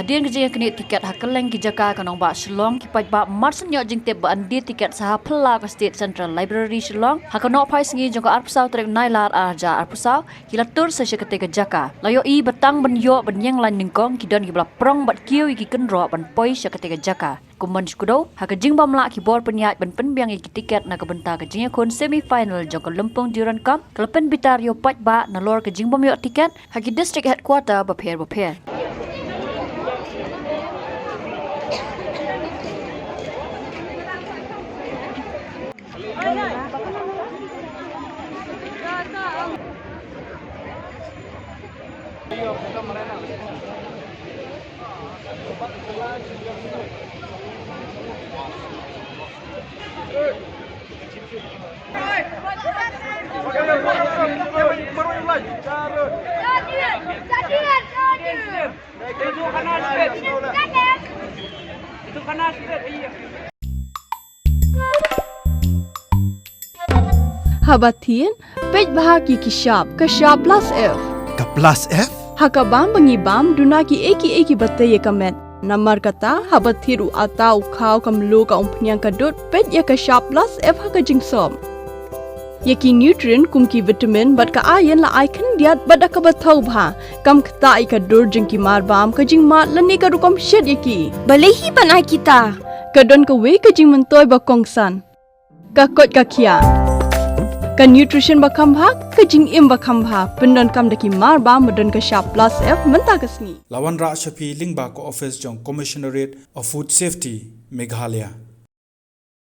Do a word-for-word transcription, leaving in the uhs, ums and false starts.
Hadien ka jingïaknieh tiket ha kylleng ki jaka ka nongbah Shillong, ki paidbah mar shen ïoh jingtip ba yn die tiket sa ha phyllaw ka State Central Library Shillong ha ka nohphai sngi jong ka arphew saw tarik Nailar arhajar arphew saw, ki la tur sa sha katei ka jaka. La ïohi ba tang ban ïoh ban ïeng lain nyngkong, ki don kiba la prong bad kiew ïa ki kynroh ban poi sha katei ka jaka. Kum ban shu kdew, ha ka jingbym lah ki bor pynïaid ban pynbiang ïa ki tiket na ka bynta ka jingïakhun semi final jong ka lympung Durand Cup, ka la pynbitar ïa u paidbah nalor ka jingbym ïoh tiket ha ki district headquarter bapher bapher. Haba thied, peit bha ïa ki shap, ka shap plus F. Ka plus F? Ha ka bam ba ngi bam, duna kiei kiei kiba tei ïa ka met. Namar kata, haba thied u atta, u khaw, ka mluh, ka umphniang, ka dud, peit ïa ka shap plus F ha ka jingsop. Ïa ki nutrient kum ki vitamin bad ka iron la ai khyndiat bad da kaba thaw bha. Kam ktah ïa ka dur jong ki marbam, ka jingmad lane ka rukom shet ïa ki. Balei hi ban ai kita? Ka don kawei ka jingmyntoi ba kongsan. Ka koit ka khiah. Ka nutrition ba kham bha, ka jingim ba kham bha. Pyndonkam da ki marbam ba don ka shap plus F mynta ka sngi. La wanrah sha phi lyngba ka office jong Commissionerate of Food Safety, Meghalaya.